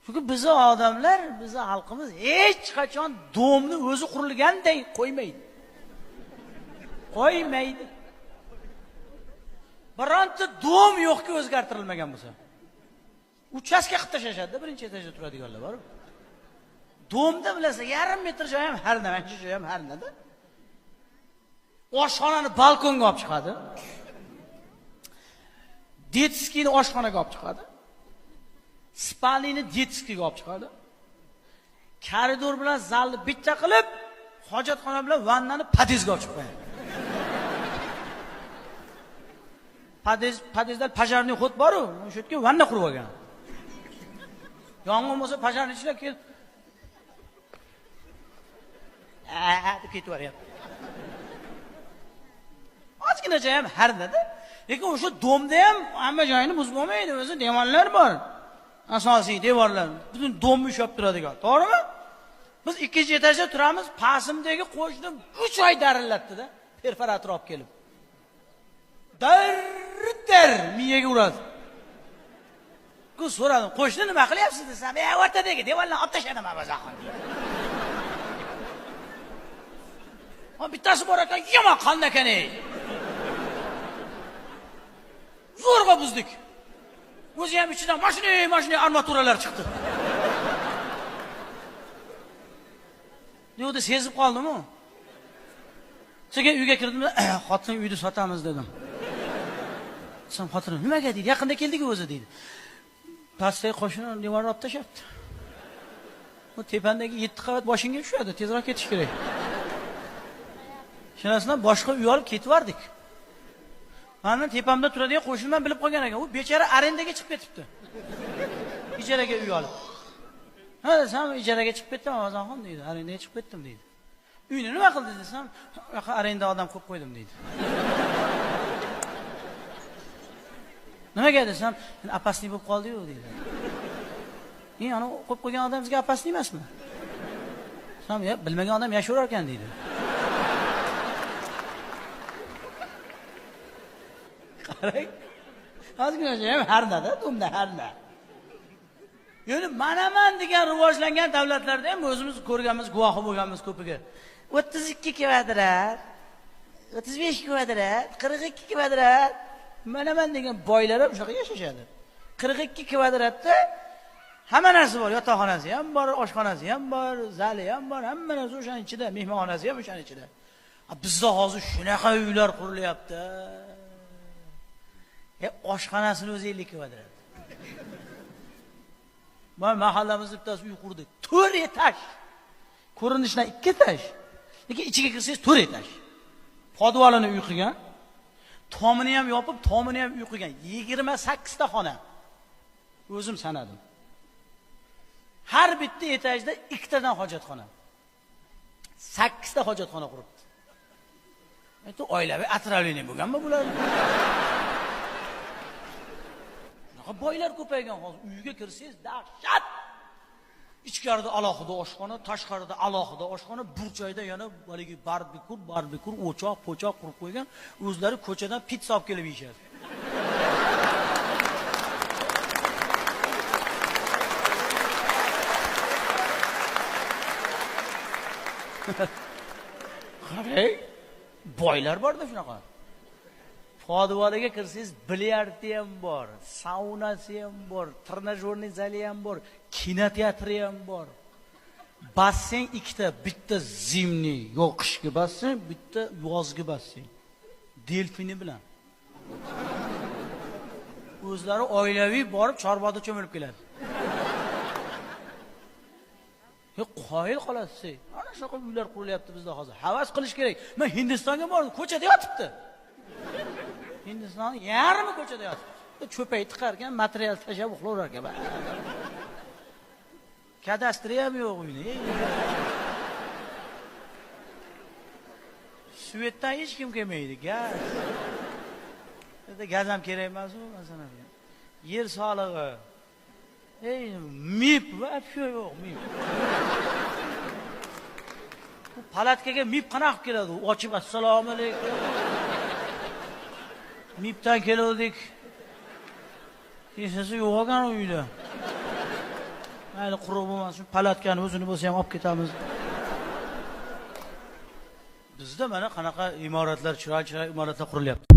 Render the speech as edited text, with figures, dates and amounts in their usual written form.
Chunki bizni odamlar, bizni xalqimiz hech qachon domni o'zi qurilganday qo'ymaydi. Qo'ymaydi. Bironta dom yo'qki o'zgartirilmagan bo'lsa. Uchastka qilib tashlashadi, birinchi etajda turadiganlar bor. Domda bilasiz, yarim metr joy ham har nima, ancha joy ham har nima. Oshxonani balkonga olib chiqadi. Detskiyni oshxonaga olib chiqadi. Spalnini detskiga olib chiqadi. Koridor bilan zalni bitta qilib, hojatxona bilan vannani podyezdga olib chiqib qo'yadi. Podyezdda pajarniy xod bor-u, o'sha yerga vanna qurib olgan. Yong'in bo'lsa pajarnichilar kelib deb ketib yuboryapti. Ozgina joy ham harnada, lekin o'sha domda ham hamma joyini buzib bo'lmaydi, o'zi devorlar bor. Asosiy devorlar, butun domni ushlab turadigan, to'g'rimi? Biz ikkinchi etajda turamiz, pasimdagi qo'shnim 3 oy darillatdi-da, perforator olib kelib. Dar miyaga uradi. Ku so'radim, qo'shni nima qilyapsiz desam, o'rtadagi devorlarni olib tashladim abazaxon. Ha, bittasi bor ekan, yomon qanday ekan ey. Zo'rg'a buzdik. O'zi ham ichidan mashina armaturalar chiqdi. Yo'qda sezib qoldim-u. Sekin uyga kirdim, xotin uyni sotamiz dedim. Desam xotinim nimaga deydi, yaqinda keldik o'zi deydi. Pastdagi qo'shni devorni olib tashlabdi. Bu tepandagi 7 qavat boshingga tushadi, tezroq ketish kerak. Shunasidan boshqa uy olib ketib vardik. Mana tepamda turadigan qo'shnim ham bilib qolgan ekan. U bechora arendaga chiqib ketibdi. Ijaraga uy olib. Ha desam, ijaraga chiqib ketdim, Ramazonxon deydi. Arendaga chiqib ketdim deydi. Uyni nima qildi desam, arenda odam qo'yib qo'ydim deydi. Nimaga desam, apasni bo'lib qoldi-yu deydi. Ana qo'yib qo'ygan odam sizga apasni emasmi? Desam, ya bilmagan odam yashaverar ekan deydi. Qarang, ozgina ham harnada, domda harna. Ya'ni manaman degan rivojlangan davlatlarda ham o'zimiz ko'rganmiz, guvohi bo'lganmiz ko'piga. 32 kvadrat, 35 kvadrat, 42 kvadrat. Manaman degan boylar ham shunaqa yashashadi. 42 kvadratda hamma narsa bor, yotoqxonasi ham bor, oshxonasi ham bor, zali ham bor, hamma narsa o'shaning ichida, mehmonxonasi ham o'shaning ichida. Bizda hozir shunaqa uylar qurilyapti. Oshxonasini o'zi 50 kvadrat. Mana mahallamizda bittasi uy qurdi. 4 etaj. Ko'rinishidan 2 etaj. Lekin ichiga kirsangiz 4 etaj. Podvalini uy qilgan. Tomini ham yopib, tomini ham uy qilgan. 28 ta xona. O'zim sanadim. Har bitta etajda 2 tadan hojatxona. 8 ta hojatxona quribdi. Aytdi, oilaviy отравление bo'lganmi bular? Boylar ko'paygan hozir. Uyga kirsangiz dahshat. Ichkarida alohida oshxona, tashqarida alohida oshxona, burchakda yana haligi barbekur, o'choq, po'choq qurib qo'ygan. O'zlari ko'chadan pitsa olib kelib yeyishadi. Qarang, boylar borda shunaqa. Podvaliga kirsangiz bilyardi ham bor, saunasi ham bor, trenajyorniy zali ham bor, kinoteatri ham bor. Basseyn ikkita, bitta zimniy, yo qishki basseyn, bitta yozgi basseyn. Delfini bilan. O'zlari oilaviy borib chorboqda cho'milib keladi. Yo'q, qoyil qolasiz. Ana shunaqa uylar qurilyapti bizda hozir. Havas qilish kerak. Men Hindistonga bordim, ko'chada yotibdi. Hindistonning yarmi ko'chada yotibdi. Cho'pay tiqar ekan, material tashlab uxlayverar ekan. Kadastri ham yo'q uyni. Svetdan hech kim kelmaydi, gaz. Endi gaz ham kerak emas u, masalan. Yer solig'i. Ey, MIP вообще yo'q, MIP. Bu palatkaga MIP qanaqa qilib keladi? Ochib assalomu alaykum. MIPdan keldik. Hechasi yo'q ekan uyda. Mayli, quruq bo'lmasin, shu palatkani o'zini bo'lsa ham olib ketamiz. Bizda mana qanaqa imoratlar, chiroyli chiroyli imoratlar qurilyapti.